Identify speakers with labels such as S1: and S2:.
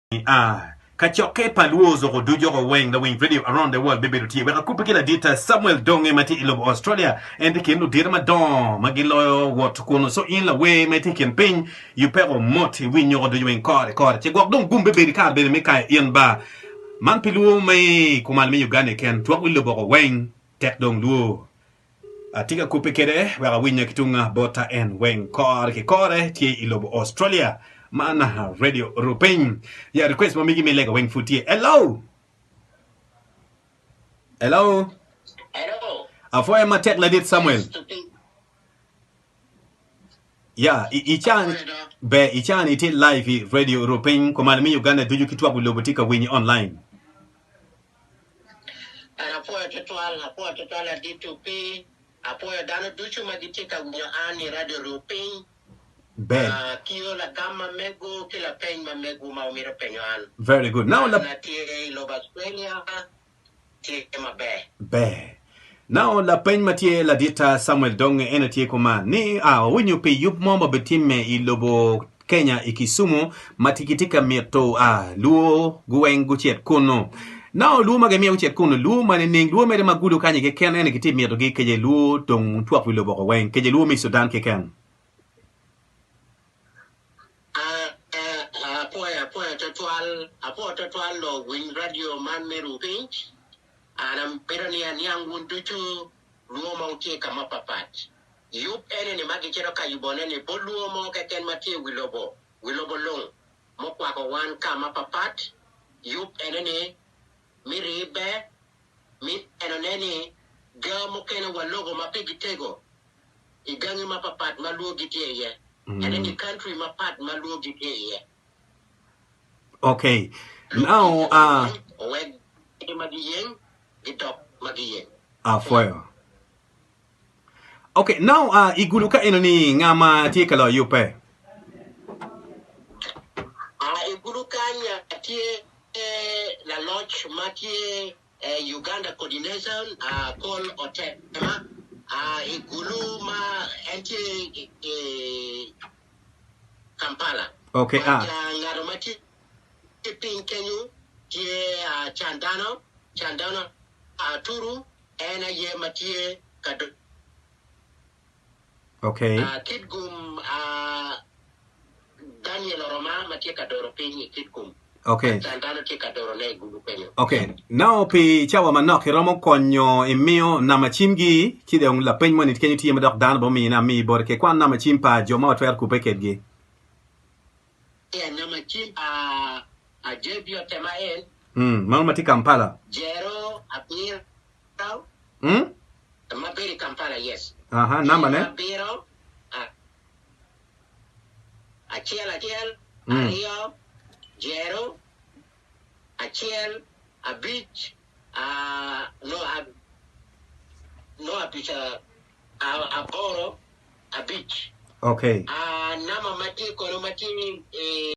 S1: A Kacokke pa Luo Zoko Ducu weng lawiny radio around the world bibedo tye wek akubbe ki ladit Samuel Donge ma tye i lobo Australia. En tye kin ludito madongo ma giloyo wot kunu. So in lawer ma itye i kin piny, yupeko mot iwiny nyoko ducu weng kore kore. Ce gwok dong gum bibedo i kare bene me kayo in ba. Man pi Luo ma i kumal me Uganda keken, twak wi lobo oko weng tek dong Luo. Atye ka kubbe kwede wek awinye ki tung bota en weng kore ki kore tye i lobo Australia. Man radio rupiny. Ya request ma migi me lega weng pud tye. Hello. Hello.
S2: Hello.
S1: Apwoyo matek ladit Samuel. Ya i i can be i can itye live i radio rupiny kumalo me Uganda ducu ki twak wi lobo tye ka winyi online.
S2: An apwoyo twatwal, apwoyo twatwal ladit Opi, apwoyo dano ducu ma gitye ka winyo an i radio Ruu Piny.
S1: Ber.
S2: Atiyo lagam ma mego ki lapeny ma megwu ma wumito penyo an.
S1: Very good. Now
S2: An
S1: la
S2: atye i lobo Australia, tye maber.
S1: Ber. Now lapeny ma tye laditta Samuel Donge ene tye kuman ni a wawinyo pi yub mo ma bitimme i lobo Kenya i Kisumu ma tye gitye ka mito a luo guweng gucit kunu. Now luo ma gimiyo gucit kunu luo ma nining luo mere ma gudo kany keken ene gitye mitogi keje luo dong twak wi lobo oko weng keje luo me Sudan keken.
S2: Apwoyo apwoyo twatwal apwoyo twatwal luwiny radio man me ruu piny. An amito ni aniang wun ducu lwor ma wutye ka mapapat. Yub ene-ni ma gicito ka yubone-ni bot lwor mo keken ma tye i wi lobo, wi lobo lung mukwako wan ka mapapat. Yub ene-ni mi ribbe, mi nenone ni ga mukene wa lobo ma pigi tego i gangi mapapat ma lwor gitye iye, ene ni country mapat ma lwor gitye iye.
S1: Okay. Now, uh,
S2: Owek ma giyeng, gidok ma giyeng.
S1: Apwoyo. Okay, now uh, i gulu ka eno ni nga ma tye ka loyo yubbe?
S2: Uh, i gulu kany tye laloc ma tye Uganda Coordination uh, Paul Otema uh, i gulu ma en tye i Kampala.
S1: Okay,
S2: But
S1: ah.
S2: uh, ngat ma tye piny kenyo tye uh, Candano, Candano Aturu en aye ma tye ka do
S1: Okay.
S2: uh, Kitgum uh, Daniel Oroma ma tye ka doro piny i Kitgum.
S1: Okay.
S2: Candano tye ka dorone i Gulu kenyo.
S1: Okay. Now pi cawa manok iromo konyo imiyo namba cimgi ci dong lapeny moni kenyo tye ma dok dano bene omine amii bote ke kwan namba cim pa jo ma watwero kubbe kedgi.
S2: Yeah, namba cim pa JB Otema en.
S1: Mm, mano ma tye Kampala.
S2: Jero abiro.
S1: Mm?
S2: Ma bedo i Kampala, yes.
S1: Aha, namba ne?
S2: Jero abiro. Acel acel, aryo, jero, acel, abic, no, no abic, aboro, abic.
S1: Okay.
S2: Namba ma tye kono ma tye i.